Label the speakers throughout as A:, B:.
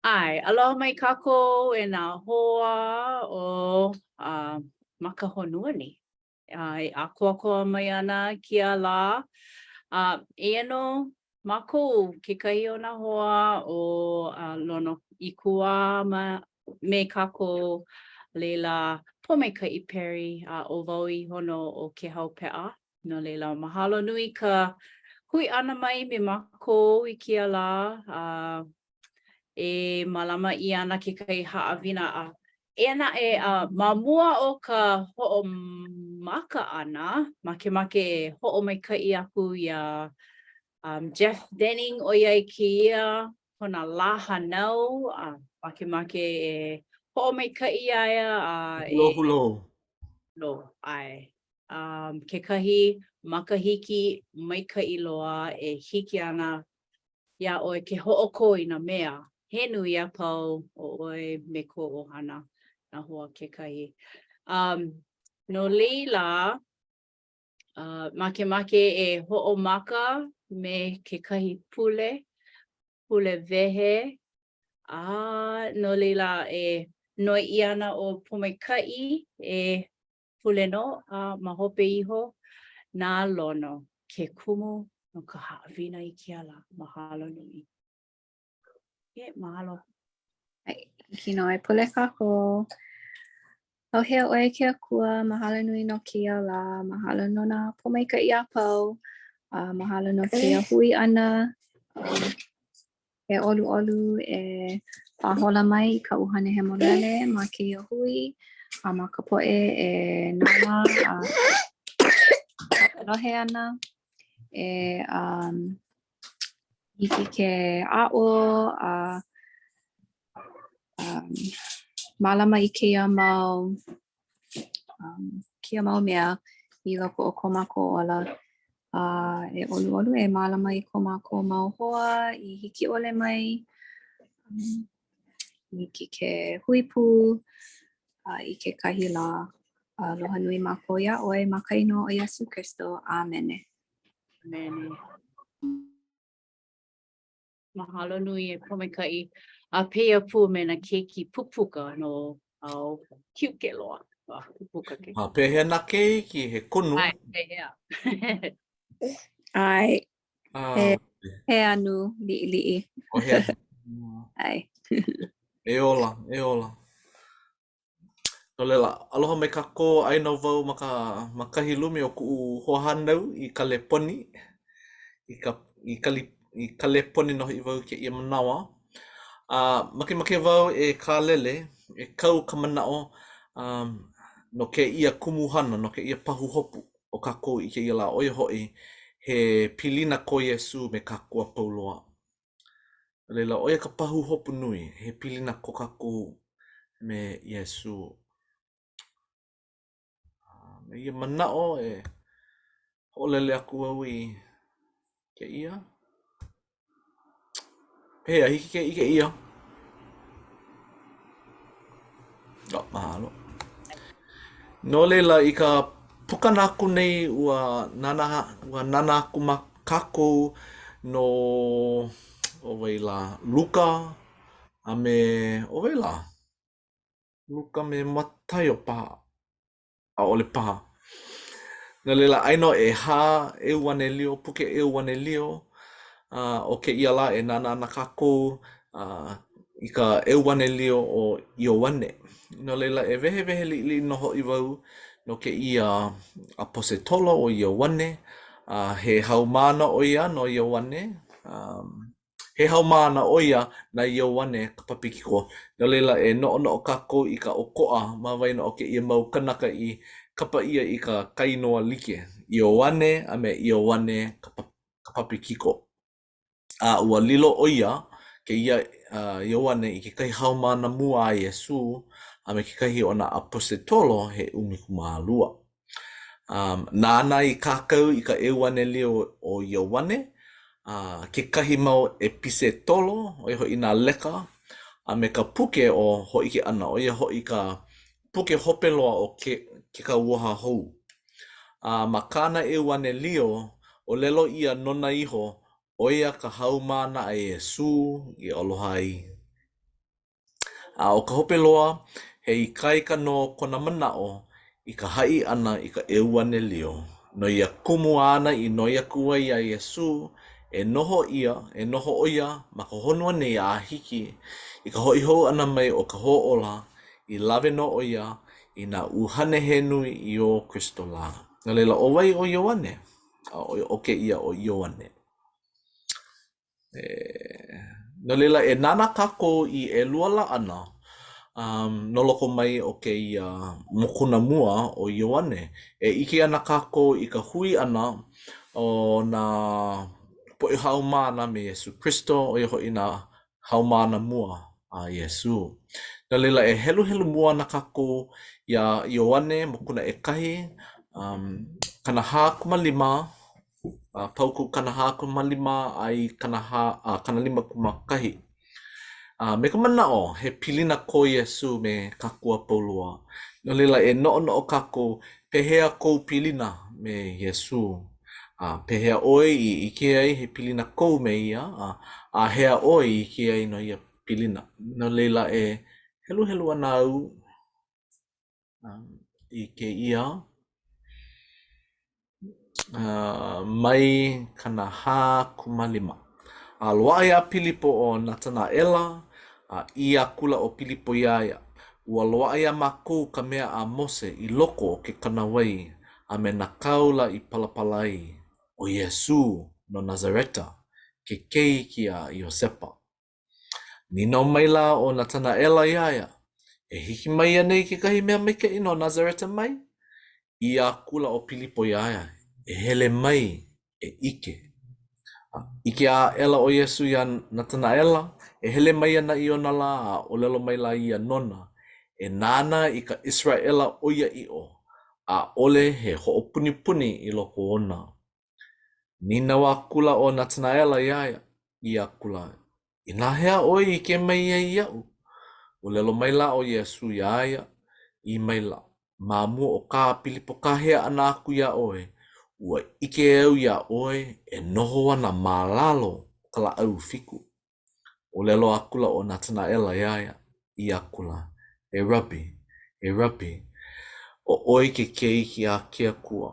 A: ʻAe, aloha mai kākou e nā hoa o uh, ma ka honua nei. Uh, e ʻākoakoa mai ana kēia lā. Uh, eia nō mākou kekahi o nā hoa o uh, Lono i kūā ma, me kākou leila Pōmaikaʻi Perry a ʻo wau iho nō ʻo Kehau Peʻa. No laila, mahalo nui ka hui ʻana mai me mākou i kēia lā. A e mālama ʻia ana kekahi haʻawina a eia naʻe, a ma mua o ka hoʻomaka ʻana, makemake e hoʻomaikaʻi aku iā um, Jeff Denning ʻoiai kēia kona lā hānau, a makemake e hoʻomaikaʻi iā ia a e
B: Hulohulō.
A: Hulohulō, ʻae. Um, kekahi makahiki maikaʻi loa e hiki ana iā ʻoe ke hoʻokō i nā mea he nui a pau ʻo ʻoe me kou ʻohana, nā hoa kekahi. Um, no laila, uh, makemake e hoʻomaka me kekahi pule, pule wehe, a no laila e noi ʻia ana ʻo Pōmaikaʻi e Pule nō, a ma hope iho, na Lono ke kumu no ka haʻawina i kēia lā. Mahalo nui. E, mahalo.
C: ʻAe, hiki nō e pule kākou. ʻAuhea ʻoe e ke Akua, mahalo nui no kēia lā, mahalo no nā pōmaikaʻi a pau, a mahalo no kēia hui ʻana. Um, E ʻoluʻolu e pāhola mai i ka ʻUhane Hemolele ma kēia hui a ma ka poʻe e nānā a hoʻolohe ana e um, hiki ke aʻo a um, mālama i kēia mau um, kēia mau mea i loko o ko mākou ola. A e ʻoluʻolu e mālama i ko mākou mau hoa i hiki ʻole mai, um, i hiki ke hui pū uh, i kekahi lā. Aloha nui mākou iā ʻoe ma ka inoa o Iesū Kristo. ʻĀmene.
A: ʻĀmene. Mahalo nui e Pōmaikaʻi. A pēia pū me nā keiki pupuka nō au cute loa. Ah, pupuka
B: ke. A pehea nā keiki, he kunu?
A: ʻAe, pehea.
C: ʻAe.
B: Ah,
C: He, he anu liʻiliʻi.
B: o he anu.
C: ʻAe.
B: E ola, e ola. No laila, aloha mai kākou, aia nō wau ma ka ma kahi lumi o kuʻu hoahānau i Kaleponi. I ka i Kali i Kaleponi nō hoʻi wau i kēia manawa. A makemake wau e kālele, e kau ka manaʻo um, no kēia kumuhana, no kēia pahuhopu o kākou i kēia lā, ʻo ia hoʻi, he pilina ko Iesū me kākou a pau loa. No laila, ʻo ia ka pahuhopu nui, he pilina ko kākou me Iesū. A me ia manaʻo e hoʻolele aku au i kēia. Pehea, hiki ke ʻike ʻia? Oh, mahalo. No laila, i ka pukana aku nei, ua nānā, ua nānā aku ma kākou no ʻo wai lā, Luka a me ʻo wai lā? Luka me Mataio paha. ʻAʻole paha. No laila, aia nō ʻehā ʻEuanelio, puke ʻEuanelio, a ʻo kēia lā e nānā ana kākou a i ka ʻEuanelio o Ioane. No laila, e wehewehe liʻiliʻi nō hoʻi wau no kēia ʻaposetolo ʻo Ioane, a he haumāna ʻo ia no Ioane, um, he haumāna ʻo ia na Ioane ka Papikiko. No laila, e noʻonoʻo kākou i ka ʻokoʻa ma waena o kēia mau kanaka i kapa ʻia i ka kāinoa like, Ioane a me Ioane ka Papikiko. A ua lilo ʻo ia, kēia uh, Ioane i kekahi haumāna mua a Iesū a me kekahi o nā ʻaposetolo he 12. Um, nāna i kākau i ka ʻEuanelio o Ioane, uh, kekahi mau ʻepisetolo, ʻo ia hoʻi nā leka, a me ka puke ʻo Hōʻike ʻAna, ʻo ia hoʻi ka puke hope loa o ke, ke Kauoha Hou. A ma kāna ʻEuanelio, ʻōlelo ʻia nona iho, ʻo ia ka haumāna a Iesū i aloha ai. A ʻo ka hope loa, he ikaika nō kona manaʻo i ka haʻi ʻana i ka ʻEuanelio. No ia kumu āna i noi aku ai iā Iesū e noho ia, e noho ʻo ia ma ka honua nei a hiki i ka hoʻi hou ʻana mai o ka Hoʻōla, i lawe nō ʻo ia i nā ʻuhane he nui i o Kristo lā. No laila, ʻo wai ʻo Ioane? ʻO kēia ʻo Ioane. E, no laila, e nānā kākou i ʻelua laʻana um, no loko mai o kēia mokuna mua o Ioane. E ʻike ana kākou i ka hui ʻana o nā poʻe haumāna me Iesū Kristo, ʻo ia hoʻi nā haumāna mua a Iesū. No laila, e heluhelu mua ana kākou iā Ioane mokuna ʻekahi, um, 45, a paukū 45 a i 40, a 51. A me ka manaʻo, he pilina ko Iesū me kākou a pau loa. No laila, e noʻonoʻo kākou, pehea kou pilina me Iesū? A pehea ʻoe i ʻike ai he pilina kou me ia, a āhea ʻoe i ʻike ai no ia pilina? No laila, e heluhelu ana au i kēia mai 45. A loaʻa iā Pilipo ʻo Natanaʻela, a ʻī akula ʻo Pilipo iā ia, Ua loaʻa iā mākou ka mea a Mose i loko o ke Kānāwai a me nā kāula i palapala ai, ʻo Iesū no Nazareta, ke keiki a Iosepa. Nīnau maila ʻo Natanaʻela iā ia, E hiki mai anei kekahi mea maikaʻi no Nazareta mai? ʻĪ akula ʻo Pilipo iā ia, E hele mai, e ʻike. A ʻike aʻela ʻo Iesū iā Natanaʻela, e hele mai ana i ona lā, a ʻōlelo maila ia nona, E nānā i ka ʻIseraʻela ʻoiaʻiʻo, ʻaʻole he hoʻopunipuni i loko ona. Nīnau akula ʻo Natanaʻela iā ia, ʻī akula, Inā hea ʻoe i ʻike mai ai iaʻu? ʻŌlelo maila ʻo Iesū iā ia, ʻī maila, Ma mua o kā Pilipo kāhea ʻana aku iā ʻoe, ua ʻike au iā ʻoe e noho ana ma lalo o ka lāʻau fiku. ʻŌlelo akula ʻo Natanaʻela iā ia, ʻī akula, E Rabi, e Rabi, ʻo ʻoe ke Keiki a ke Akua,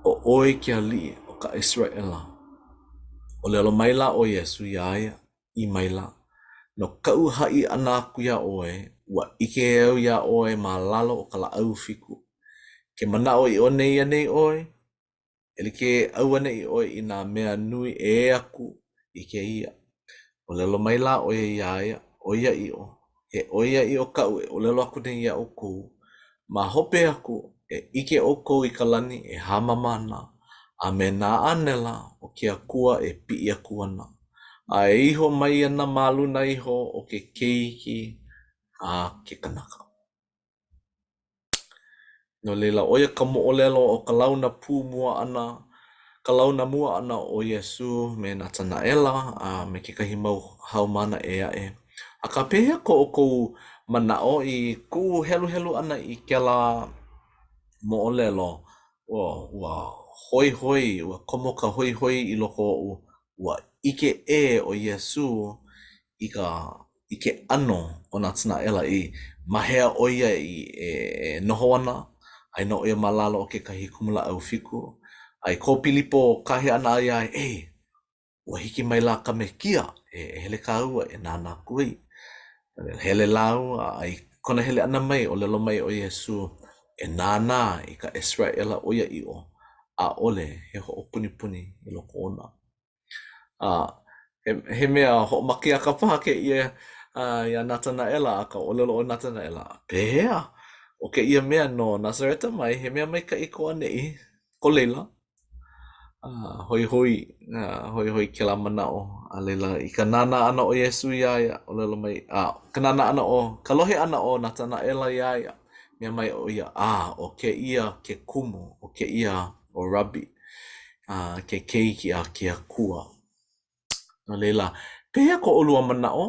B: ʻo ʻoe ke Aliʻi o ka ʻIseraʻela. ʻŌlelo maila ʻo Iesū iā ia, ʻī maila, No kaʻu haʻi ʻana aku iā ʻoe, ua ʻike au iā ʻoe ma lalo o ka lāʻau fiku. Ke manaʻoʻiʻo nei anei ʻoe? E like auaneʻi ʻoe i nā mea nui ʻē aku i kēia. ʻŌlelo maila ʻo ia iā ia, ʻOiaʻiʻo, he ʻoiaʻiʻo kaʻu e ʻōlelo aku nei iā ʻoukou, ma hope aku e ʻike ʻoukou i ka lani e hāmama ana, a me nā ʻānela o ke Akua e piʻi aku ana, a e iho mai ana ma luna iho o ke Keiki a ke Kanaka. No laila, ʻo ia ka moʻolelo o ka launa pū mua ʻana, ka launa mua ʻana o Iesū me Natanaʻela a me kekahi mau haumāna ʻē aʻe. Akā, pehea ko ʻoukou manaʻo i kuʻu heluhelu ʻana i kēlā moʻolelo? Ua, ua hoihoi, ua komo ka hoihoi i loko oʻu, ua ʻike ʻē ʻo Iesū i ka i ke ʻano o Natanaʻela i ma hea ʻo ia i e noho ana, aia nō ʻo ia ma lalo o kekahi kumulāʻau fiku. A i ko Pilipo kāhea ʻana iā ia, Ei, ua hiki maila ka Mekia, e hele kāua e nānā aku ai. Hele lāua, a i kona hele ʻana mai, ʻōlelo mai ʻo Iesū, E nānā i ka ʻIseraʻela ʻoiaʻiʻo, ʻaʻole he hoʻopunipuni i loko ona. A he, he mea hoʻomakeʻaka paha kēia iā Natanaʻela, akā ʻōlelo ʻo Natanaʻela, Pehea? ʻO kēia mea no Nazareta mai, he mea maikaʻi ko ʻaneʻi, ko laila. A hoihoi, a hoihoi kēlā manaʻo. A laila, i ka nānā ʻana o Iesū iā ia, ʻōlelo mai, a ka nānā ʻana o, ka lohe ʻana o Natanaʻela iā ia, mea mai ʻo ia, A, ʻo kēia ke kumu, ʻo kēia ʻo Rabi, a ke keiki a ke Akua. No laila, pehea ko ʻolua manaʻo?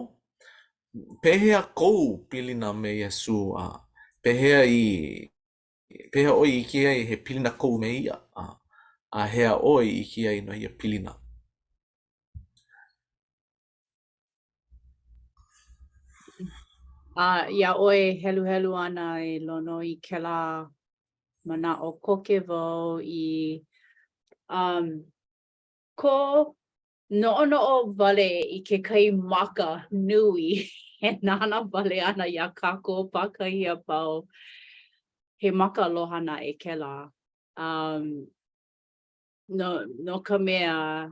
B: Pehea kou pilina me Iesū a pehea i pehea ʻoe i ʻike ai he pilina kou me ia a āhea ʻoe i ʻike ai no ia pilina?
A: A iā ʻoe e heluhelu ana e Lono i kēlā manaʻo koke wau i um, ko noʻonoʻo wale i kekahi maka nui e nānā wale ana iā kākou pākahi a pau. He maka aloha naʻe kēlā. Um, no, no ka mea,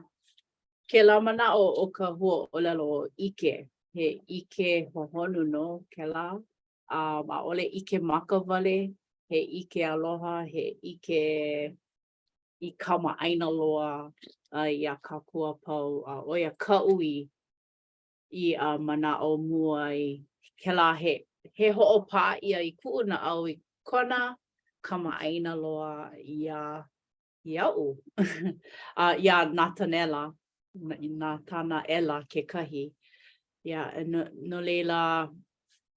A: kēlā manaʻo o ka huaʻōlelo ʻike, he ʻike hohonu nō kēlā, um, ʻaʻole ʻike maka wale, he ʻike aloha, he ʻike i kamaʻāina loa uh, iā kākou a pau, a ʻo ia kaʻu i, i uh, manaʻo mua ai kēlā he, he hoʻopaʻa ia i kuʻu naʻau i kona kamaʻāina loa iā iaʻu, a iā Natanela, Natanaʻela kekahi. Yeah, no, no laila,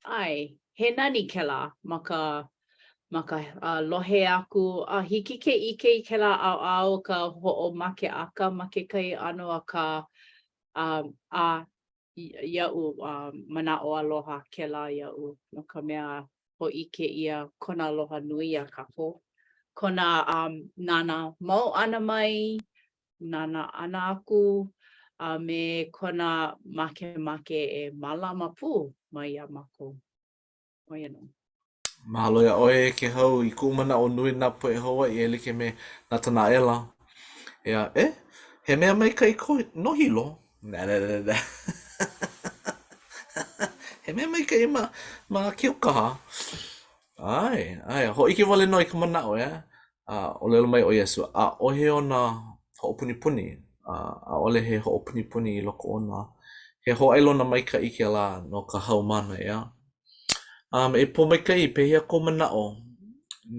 A: ʻae, he nani kēlā ma ka, ma ka uh, lohe aku, a hiki ke ʻike i kēlā ʻaoʻao o ka hoʻomakeʻaka ma kekahi ʻano akā, um, a iaʻu, uh, manaʻo aloha kēlā iaʻu, no ka mea, hōʻike ʻia kona aloha nui iā kākou, kona um, nānā mau ʻana mai, nānā ʻana aku, a me kona makemake e mālama pū mai iā mākou. ʻO ia nō.
B: Mahalo iā ʻoe e Kēhau i kuʻu manaʻo nui nā poʻe Hawaiʻi e like me Natanaʻela. ʻEā, e, he mea maikaʻi ko no Hilo. He mea maikaʻi ma, ma Keaukaha. ʻAe, ʻae, hōʻike wale nō i ka manaʻo, ʻeā. A ʻōlelo mai ʻo Iesū, ʻaʻohe ona hoʻopunipuni, a ʻaʻole he hoʻopunipuni i loko ona. He hōʻailona maikaʻi kēlā no ka haumāna, ʻeā. Um, e Pōmaikaʻi, pehea kou manaʻo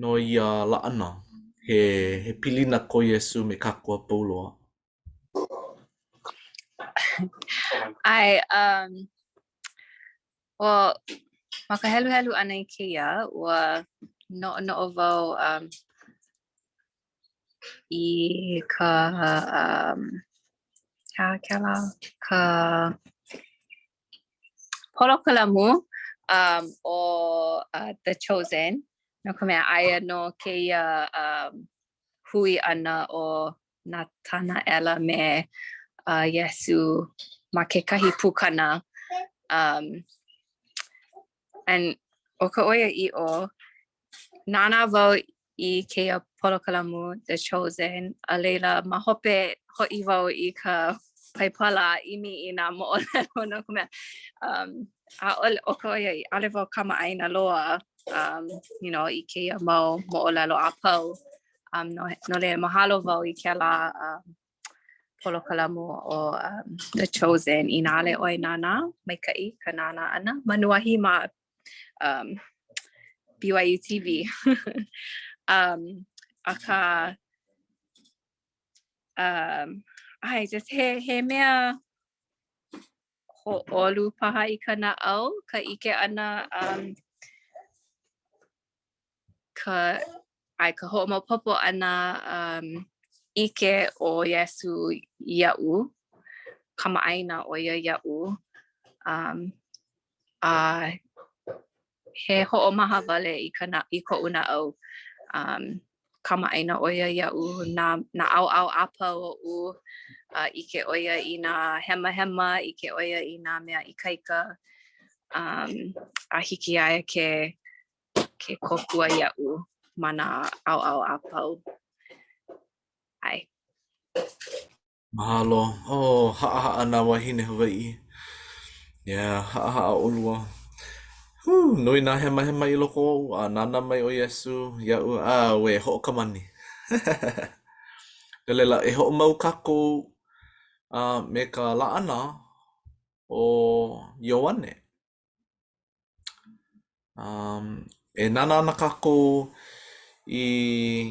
B: no ia laʻana? He, he pilina ko Iesū me kākou a pau loa?
C: ʻAe, um, well, ma ka heluhelu ʻana i kēia, ua noʻonoʻo wau um, i ka um, he aha kēlā? Ka polokalamu um, ʻo uh, The Chosen, no ka mea, aia nō kēia um, hui ʻana o Natanaʻela me uh, Iesū ma kekahi pukana. Um, and ʻo ka ʻoiaʻiʻo, nānā wau i kēia polokalamu The Chosen, a laila ma hope hoʻi wau i ka Paipala a ʻimi i nā moʻolelo no ka mea, um, ʻaʻole, ʻo ka ʻoiaʻiʻo, ʻaʻole wau kamaʻāina loa, um, you know, i kēia mau moʻolelo a pau. Um, no, no laila, mahalo wau i kēlā um, polokalamu ʻo um, The Chosen. Inā ʻaʻole ʻoe nānā, maikaʻi ka nānā ʻana. Manuahi ma um, BYU TV. um, akā, um, ʻae, just he, he mea hōʻolu paha i ka naʻau, ka ʻike ʻana um, ka, ʻae, ka hoʻomaopopo ʻana um, ʻike ʻo Iesū iaʻu, kamaʻāina ʻo ia iaʻu, um, a he hoʻomaha wale i ka na, i koʻu naʻau. Um, kamaʻāina ʻo ia iaʻu, nā, nā ʻaoʻao a pau oʻu, a ʻike ʻo ia i nā hemahema, ʻike ʻo ia i nā mea ikaika, um, a hiki iā ia ke ke kōkua iaʻu ma nā ʻaoʻao a pau. ʻAe.
B: Mahalo. Oh, haʻahaʻa nā wāhine Hawaiʻi. Yeah, haʻahaʻa ʻolua. Whew, nui nā hemahema i loko oʻu, a nānā mai ʻo Iesū iaʻu, auē, hoʻokamani. No laila, e hoʻomau kākou uh, me ka laʻana o Ioane. Um, e nānā ana kākou i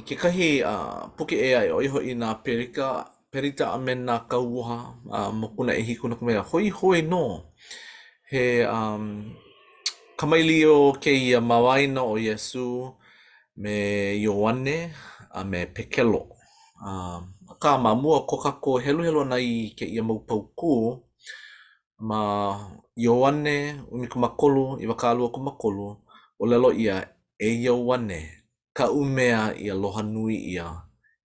B: kekahi uh, puke ʻē aʻe, ʻo ia hoʻi nā Perika, Perita a me nā Kauoha uh, mokuna ʻehiku no ka mea, hoihoi nō. He um, kamaʻilio kēia ma waena o Iesū me Ioane a me Pekelo. Um, akā, ma mua o ko kākou heluhelu ʻana i kēia mau paukū, Ma Ioane 13, 23, ʻōlelo ʻia, E Ioane, kaʻu mea i aloha nui ʻia,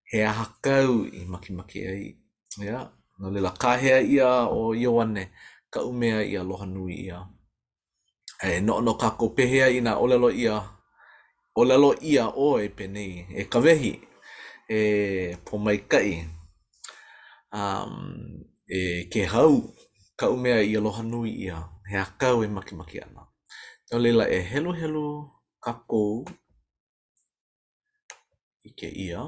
B: he aha kāu i makemake ai? ʻEā, no laila, kāhea ʻia ʻo Ioane, kaʻu mea i aloha nui ʻia. A e noʻonoʻo kākou pehea inā ʻōlelo ʻia, ʻōlelo ʻia ʻoe penei, e Kawehi, e Pōmaikaʻi, um, e Kēhau, kaʻu mea i aloha nui ʻia, he aha kāu e makemake ana? No laila, e heluhelu kākou i kēia.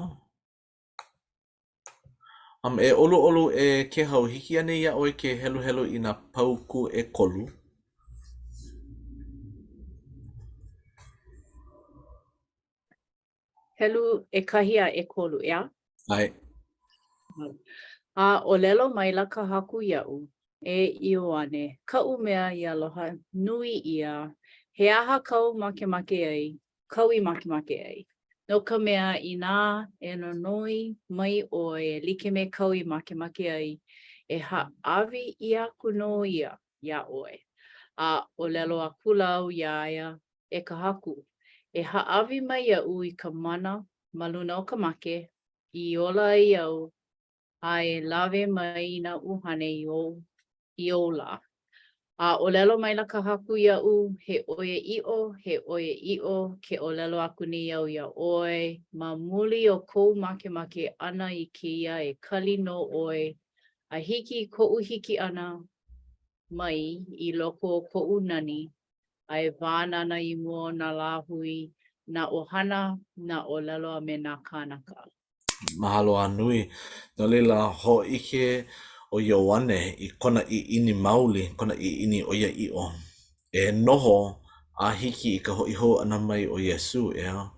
B: Um, e ʻoluʻolu e Kēhau, hiki anei iā ʻoe ke heluhelu i nā paukū ʻekolu?
A: Helu ʻekahi a ʻekolu, ʻeā?
B: ʻAe.
A: A ʻōlelo maila ka Haku iaʻu, E Ioane, kaʻu mea i aloha nui ʻia, he aha kāu makemake ai, kāu i makemake ai? No ka mea, inā e nonoi mai ʻoe e like me kāu i makemake ai, e hāʻawi ʻia aku nō ia iā ʻoe. A ʻōlelo akula au iā ia, E ka Haku, e hāʻawi mai iaʻu i ka mana ma luna o ka make, i ola ai au a e lawe mai i nā ʻuhane i ou, i ou lā. A ʻōlelo maila ka Haku iaʻu, he ʻoiaʻiʻo, he ʻoiaʻiʻo, ke ʻōlelo aku nei au iā ʻoe, ma muli o kou makemake ʻana i kēia e kali nō ʻoe, a hiki i koʻu hiki ʻana mai i loko o koʻu nani, a e wānana i mua o nā lāhui, nā ʻohana, nā ʻōlelo a me nā kānaka.
B: Mahalo a nui. No laila, hōʻike ʻo Ioane i kona ʻiʻini maoli, kona ʻiʻini ʻoiaʻiʻo, e noho a hiki i ka hoʻi hou ʻana mai o Iesū, ʻeā?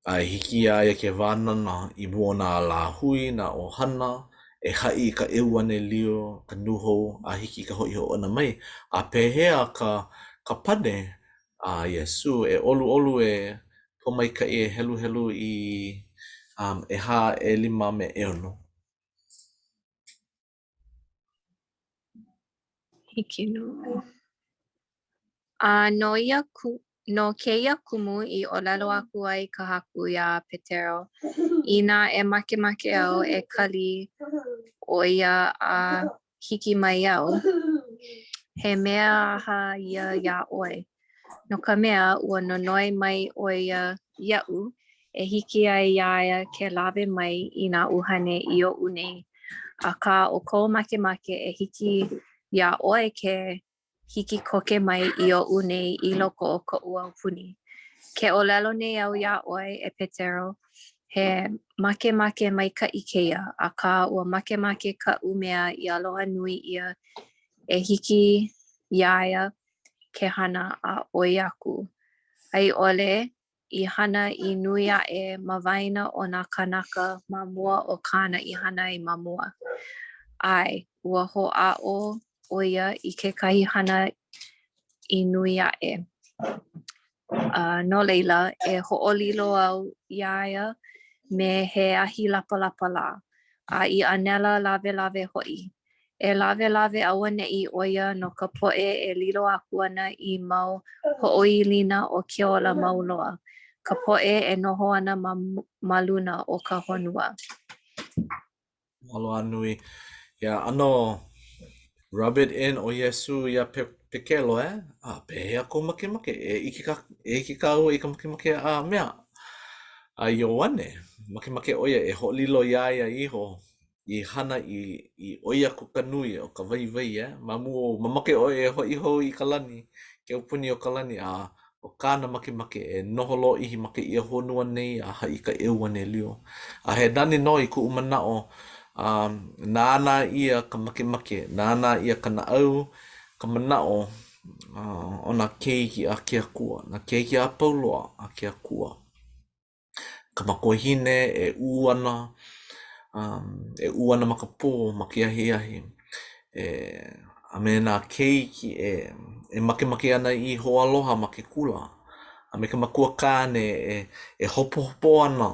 B: A e hiki iā ia ke wānana i mua o nā lāhui, nā ʻohana, e haʻi i ka ʻeuanelio, ka nūhou, a hiki i ka hoʻi hou ʻana mai. A pehea ka ka pane a Iesū? E ʻoluʻolu e Pōmaikaʻi e heluhelu i um, ʻehā, ʻelima, a me ʻeono.
C: Hiki nō. A no ia ku, no kēia kumu i ʻōlelo aku ai ka Haku iā Petero, inā e makemake au e kali ʻo ia a hiki mai au, he mea aha ia iā ʻoe? No ka mea, ua nonoi mai ʻo ia iaʻu e hiki ai iā ia ke lawe mai i nā ʻuhane i oʻu nei, akā, ʻo kou makemake e hiki iā ʻoe ke hiki koke mai i oʻu nei i loko o koʻu aupuni. Ke ʻōlelo nei au iā ʻoe, e Petero, he makemake maikaʻi kēia, akā, ua makemake kaʻu mea i aloha nui ʻia e hiki iā ia ke hana a ʻoi aku, a i ʻole i hana i nui aʻe ma waena o nā kānaka ma mua o kāna i hana ai ma mua. ʻAe, ua hoʻāʻo ʻo ia i kekahi hana i nui aʻe. A no laila, e hoʻolilo au iā ia me he ahi lapalapa lā, a i ʻānela lawelawe hoʻi. E lawelawe auaneʻi ʻo ia no ka poʻe e lilo aku ana i mau hoʻoilina o ke ola mau loa, ka poʻe e noho ana ma, ma luna o ka honua.
B: Mahalo a nui. Yeah, ʻano rub it in ʻo Iesū iā Pe Pekelo, eh? A pehea kou makemake? E ʻike ka e ʻike kāua i ka makemake a mea a Ioane. Makemake ʻo ia e hoʻolilo iā ia iho i hana i i ʻoi aku ka nui o ka waiwai, eh? Ma mua, mamake ʻoe e hoʻi hou i ka lani, ke aupuni o ka lani, a ʻo kāna makemake e noho lōʻihi ma kēia honua nei a haʻi i ka ʻeuanelio. A he nani nō i kuʻu manaʻo, a nānā ʻia ka makemake, nānā ʻia ka naʻau, ka manaʻo o nā keiki a ke Akua, nā keiki a pau loa a ke Akua. Ka makuahine e ʻū ana, um, e ʻū ana ma ka pō, ma ke ahiahi, e, a me nā keiki e, e makemake ana i hoaaloha ma ke kula, a me ka makua kāne e, e hopohopo ana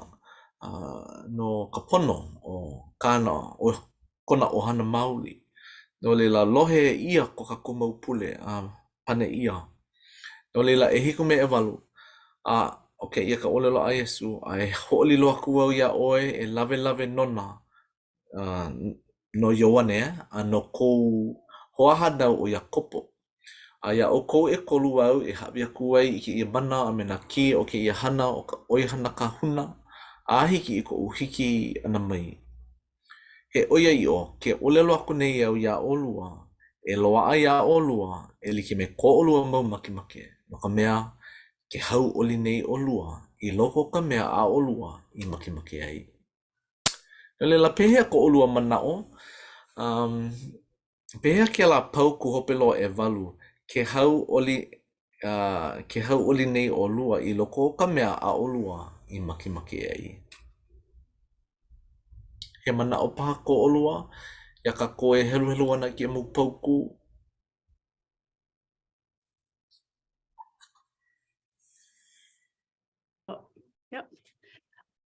B: uh, no ka pono o kāna, o kona ʻohana maoli. No laila, lohe ʻia ko kākou mau pule a pane ʻia. No laila, ʻehiku me ʻewalu, a ʻo kēia ka ʻōlelo a Iesū, a e hoʻolilo aku au iā ʻoe e lawelawe nona, uh, no Ioane, a no kou hoahānau ʻo Iakopo. A iā ʻoukou ʻekolu au e hāʻawi aku ai i kēia mana a me nā kī o kēia hana o ka ʻoihana kahuna, a hiki i koʻu hiki ʻana mai. He ʻoiaʻiʻo, ke ʻōlelo aku nei au iā ʻolua, e loaʻa iā ʻolua e like me ko ʻolua mau makemake, no ka mea, ke hauʻoli nei ʻolua i loko o ka mea a ʻolua i makemake ai. No laila, pehea ko ʻolua manaʻo? Um, Pehea kēlā paukū hope loa ʻewalu, ke hauʻoli, uh, ke hauʻoli nei ʻolua i loko o ka mea a ʻolua i makemake ai. He manaʻo paha ko ʻolua iā kākou e heluhelu ana i kēia mau paukū?
A: Oh, yep.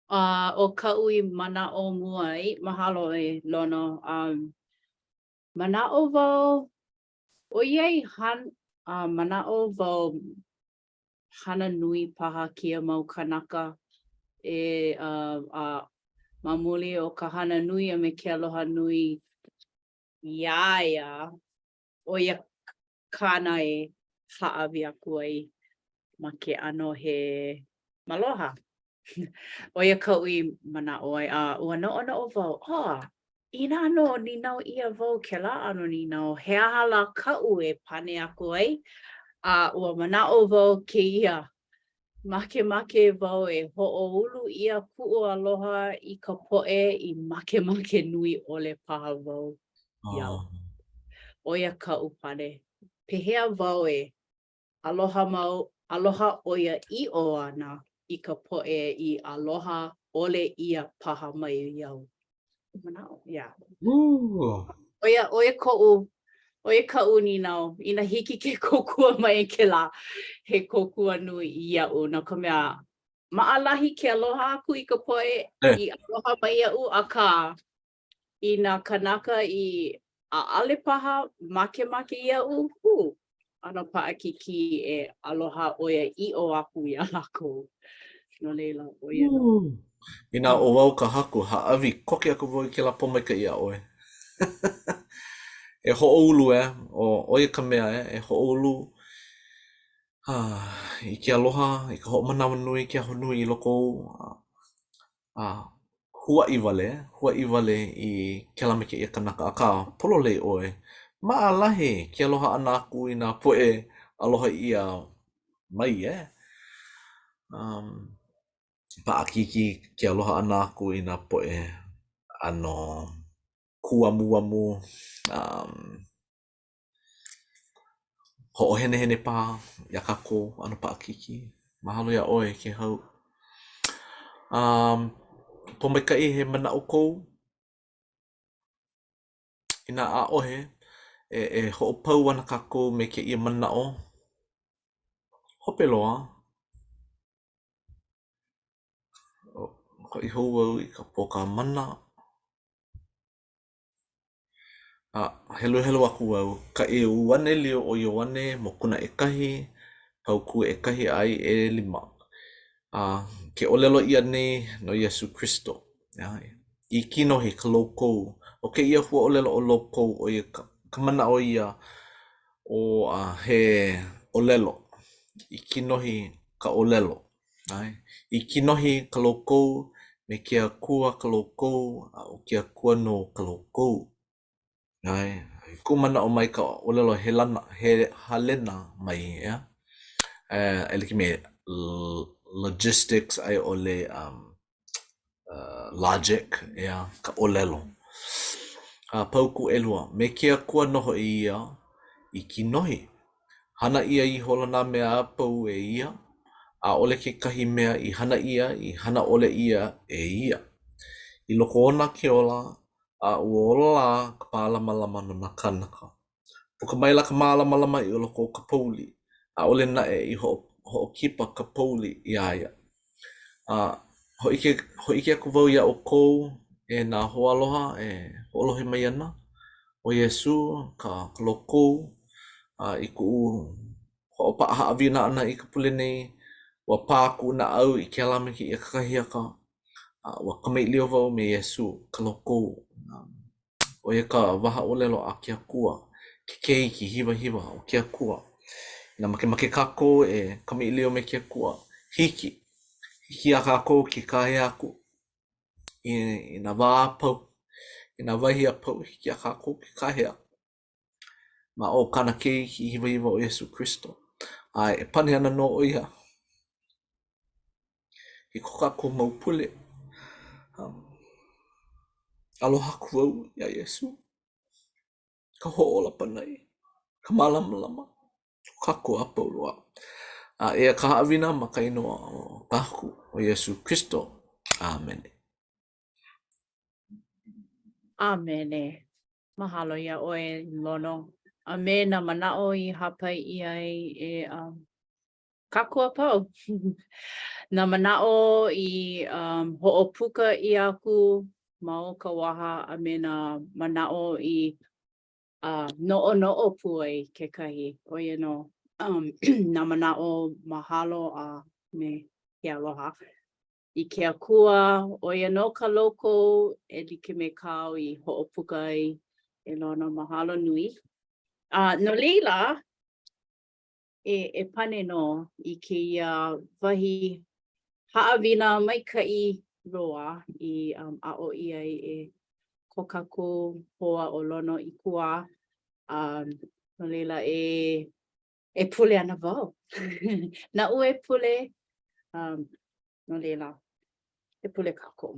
A: Uh, ʻo kaʻu i manaʻo mua ai, mahalo e Lono, um, manaʻo wau, ʻoiai han, uh, manaʻo wau hana nui paha kēia mau kānaka e uh, uh, ma muli o ka hana nui a me ke aloha nui iā ia, ʻo ia kāna e hāʻawi aku ai ma ke ʻano he maloha. ʻO ia kaʻu i manaʻo ai, a ua noʻonoʻo wau, oh, inā nō nīnau ʻia wau kēlā ʻano nīnau, he aha lā kaʻu e pane aku ai? A ua manaʻo wau kēia, makemake wau e hoʻoulu ʻia kuʻu aloha i ka poʻe i makemake nui ʻole paha wau iaʻu. ʻO ia kaʻu pane. Pehea wau e aloha mau, aloha ʻoiaʻiʻo ana i ka poʻe i aloha ʻole ʻia paha mai iaʻu? Manaʻo, yeah. ʻO ia, ʻo ia koʻu, ʻo ia kaʻu nīnau, inā hiki ke kōkua mai kēlā, he kōkua nui iaʻu, no ka mea, maʻalahi ke aloha aku i ka poʻe i aloha mai iaʻu, akā, i nā kānaka i ʻaʻale paha makemake iaʻu, hū, ʻano paʻakikī e aloha ʻoiaʻiʻo aku iā lākou. No laila, ʻo ia nō.
B: Inā ʻo wau ka haku, hāʻawi koke aku wau i kēlā pōmaikaʻi iā ʻoe. E hoʻoulu, e, ʻo, ʻo ia ka mea, e, e hoʻoulu i ke aloha, i ka hoʻomanawanui, ke ahonui i loko ou, a huaʻi wale, huaʻi wale i kēlā me kēia kanaka, akā, pololei ʻoe. Maʻalahi ke aloha ʻana aku i nā poʻe aloha ʻia mai, e. Um, paʻakikī ke aloha ʻana aku i nā poʻe ʻano kūamuamu, um, Hoʻohenehene paha iā kākou ʻano paʻakikī. Mahalo iā ʻoe Kēhau. Um, pōmaikaʻi he manaʻo kou? Inā ʻaʻohe, e, e hoʻopau ana kākou me kēia manaʻo hope loa. Hoʻi hou au i ka pōkā mana. A heluhelu aku au, ka ʻEuanelio o Ioane, mokuna ʻekahi, paukū ʻekahi a i ʻelima. A ke ʻōlelo ʻia nei no Iesū Kristo. I kinohi ka logou. ʻO kēia huaʻōlelo ʻo logou, ʻo ia ka, ka manaʻo ia o a he ʻōlelo. I kinohi ka ʻōlelo. ʻAe. I kinohi ka logou, me ke Akua ka logou, a ʻo ke Akua nō ka logou. ʻAe. I kuʻu manaʻo mai ka ʻōlelo Helana, he Halena mai, ʻeā? E like me logistics a i ʻole um, uh, logic, ʻeā, ka ʻōlelo. A paukū ʻelua, me ke Akua nō hoʻi ia i kinohi. Hana ʻia ihola nā mea a pau e ia, ʻaʻole kekahi mea i hana ʻia i hana ʻole ʻia e ia. I loko ona ke ola, a ua ola lā ka mālamalama no nā kānaka. Puka maila ka mālamalama i loko o ka pouli, ʻaʻole naʻe i hoʻokipa ka pouli iā ia. A hōʻike, hōʻike aku wau iā ʻoukou e nā hoaaloha e hoʻolohe mai ana. ʻO Iesū ka loko, a i kuʻu hoʻopaʻa haʻawina ʻana i ka pule nei, ua pā kuʻu naʻau i kēlā me kēia kakahiaka, a ua kamaʻilio wau me Iesū, ka loko. ʻO ia ka waha ʻōlelo a ke Akua, ke keiki hiwahiwa o ke Akua. Inā makemake kākou e kamaʻilio me ke Akua, hiki, hiki iā kākou ke kāhea aku i, i nā wā a pau, i nā wahi a pau, hiki iā kākou ke kāhea ma o kāna keiki hiwahiwa ʻo Iesū Kristo. A e pane ana nō ʻo ia i ko kākou mau pule. Um, aloha aku au iā Iesū, ka hoʻōla pānaʻi, ka mālamalama o kākou a pau loa. A eia ka haʻawina ma ka inoa o ka Haku ʻo Iesū Kristo. ʻĀmene.
A: ʻĀmene. Mahalo iā ʻoe, Lono, a me nā manaʻo i hāpai ʻia ai e um, kākou a pau. Nā manaʻo i um, hoʻopuka ʻia aku ma o ka waha a me nā manaʻo i uh, noʻonoʻo pū ai kekahi, ʻo ia nō um, nā manaʻo mahalo a me ke aloha. I ke Akua, ʻo ia nō ka loko e like me kāu i hoʻopuka ai e Lono, mahalo nui. A no laila, e, e pane nō i kēia wahi haʻawina maikaʻi loa i um, aʻo ʻia ai e ko kākou hoa ʻo Lono Ikuwā. Um, no laila, e, e pule ana wau. Naʻu e pule, um, no laila, e pule kākou.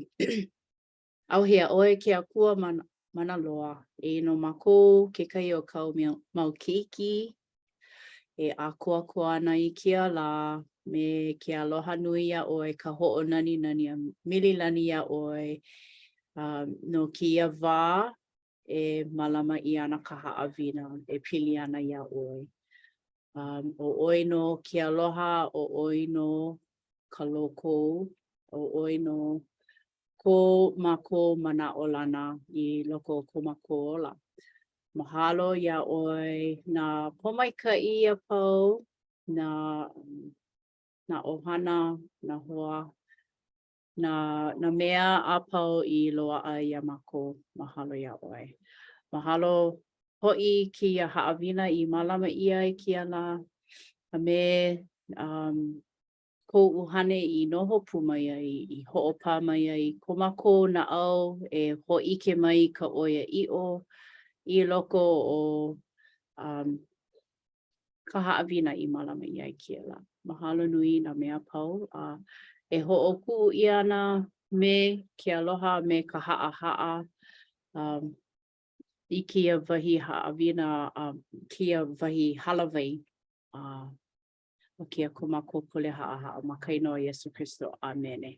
A: ʻAuhea ʻoe ke Akua mana, mana loa, eia nō mākou kekahi o kāu mea, mau keiki e ʻākoakoa ana i kēia lā me ke aloha nui iā ʻoe, ka hoʻonaninani a mililani iā ʻoe um, no kēia wā e mālama ʻia ana ka haʻawina e pili ana iā ʻoe. Um, ʻo ʻoe nō ke aloha, ʻo ʻoe nō ka loko, ʻo ʻoe nō ko mākou manaʻolana i loko o ko mākou ola. Mahalo iā ʻoe nā pōmaikaʻi a pau, nā, nā ʻohana, nā hoa, nā, nā mea a pau i loaʻa iā mākou. Mahalo iā ʻoe. Mahalo hoʻi kēia haʻawina i mālama ʻia i kēia lā, a me um, kou ʻUhane i noho pū mai ai, i hoʻopā mai ai ko mākou naʻau e hōʻike mai i ka ʻoiaʻiʻo i loko o um, ka haʻawina i mālama ʻia i kēia lā. Mahalo nui i nā mea a pau a e hoʻokuʻu ʻia ana me ke aloha me ka haʻahaʻa um, i kēia wahi haʻawina, um, kēia wahi hālāwai a uh, O kēia ko mākou pule haʻahaʻa ma ka inoa o Iesū Kristo. ʻĀmene.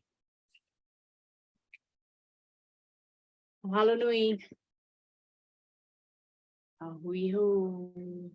A: Mahalo nui. A hui hou.